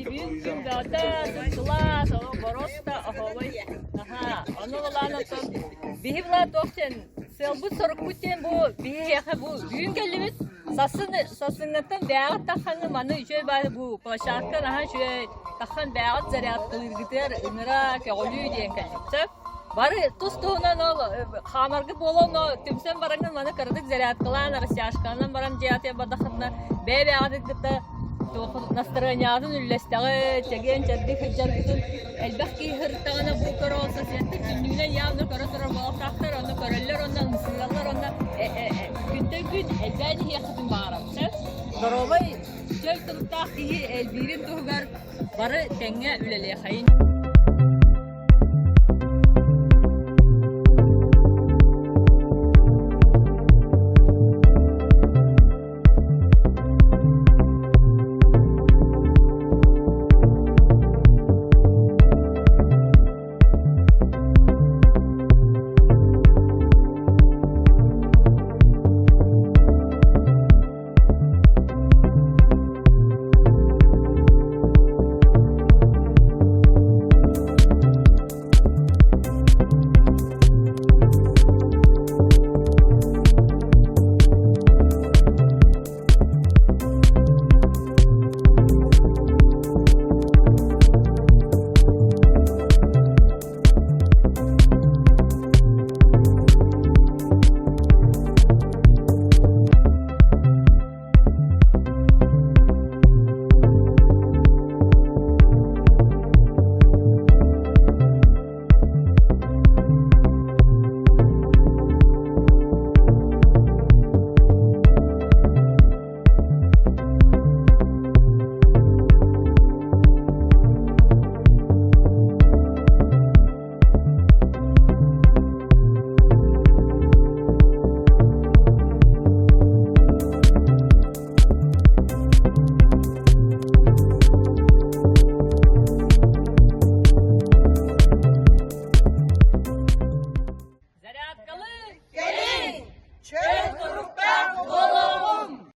Бүгүн күн бөҕөтө, сылаас, боруоста, оһуобай. Аһаа, ону былаан оттон биһи былаан туох диэн сыалбыт сорукпут диэн бу биһиэхэ бу бүгүн кэллибит. Сарсын сарсыҥҥаттан бэйэҕит тахханы маны үчүгэй баҕайы бу площадка наһаа үчүгэй таххан бэйэҕит зарядкалыыргытыгар ыҥыра көҕүлүү диэн кэллибит. Сөп? Бары тус-туһунан ол хаамаргыт буолан түмсэн бараҥҥын маны кыратык зарядкалаан, растяжкаланан баран дьиэҕитигэр бардаххытына бэйэ-бэйэҕитин кытта настарыанньаҕытын үллэстэҕит, чэгиэн-чэбдик сылдьаргытын элбэх киһи сырыттаҕына бу көрө соцсеттик түннүгүнэн явно көрө турар буолуохтаахтар, онно көрөллөр уонна ымсыыраллар уонна күнтэн күн элбээн иһиэххитин баҕарабын. Доруобай, чөл туруктаах киһи элбиирин туһугар бары тэҥҥэ үлэлиэхэйин.